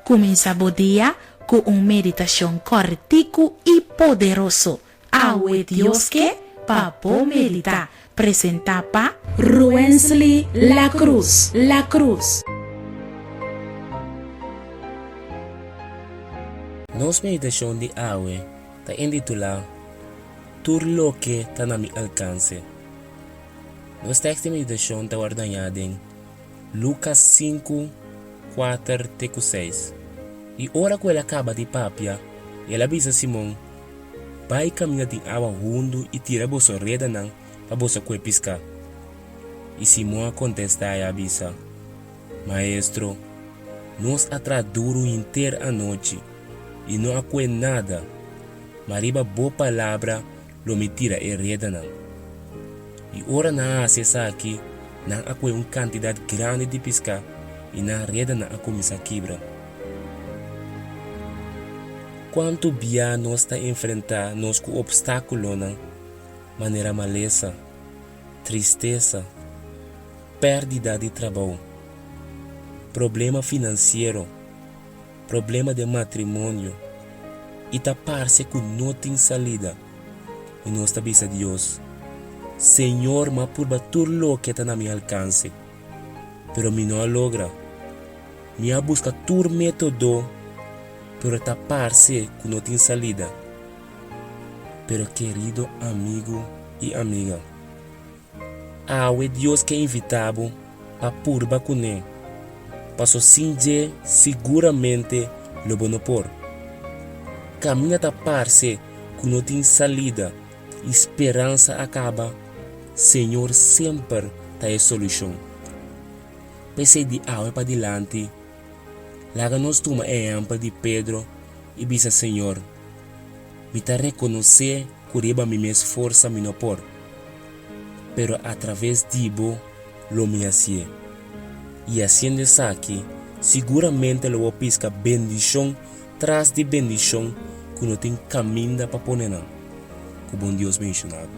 Kuminsá bo dia ku un meditashon kòrtiku i poderoso. Awe Dios ke pa bo meditá. Presentá pa. Ruensly La Cruz. La Cruz. Nos meditashon di awe ta intitulá Tur loke ta na mi alkanse. Nos tèks di meditashon ta wòrdu hañá den. Lukas sinku, kuater te ku seis. I ora ku el a kaba di papia, el a bisa Simon, Bai kaminda tin awa hundu i tira boso redanan pa boso kue piská. I Simon a kontestá i a bisa, Maestro, nos a traha duru henter anochi i no a kue nada, ma riba bo palabra lo mi tira e redanan. I ora nan a hasi esaki, nan a kohe un kantidat grandi di piská i nan redanan a kuminsá kibra. Kuantu bia nos ta enfrentá nos ku opstákulonan manera malesa, tristesa, pèrdida di trabou, problema finansiero, problema den matrimonio i ta parse ku no tin salida i nos ta bisa Dios, Señor m'a purba tur loke ta na mi alkanse, pero mi no a logra. Mi a buska tur método, pero ta parse ku no tin salida. Pero kerido amigu i amiga, Awe Dios ke invitá bo pa purba kuné, paso sin dje siguramente lo bo no por. Kaminda ta parse ku no tin salida i speransa a kaba, Señor semper ta e solushon. P'esei di awe padilanti, laga nos tuma e ehèmpel di Pedro i bisa Señor, Mi ta rekonosé ku riba mi mes forsa mi no por, pero atraves di bo lo mi hasié. I hasiendo esaki, siguramente lo bo piska bendishon tras di bendishon ku no tin kaminda pa pone nan. Ku bon Dios benshoná bo.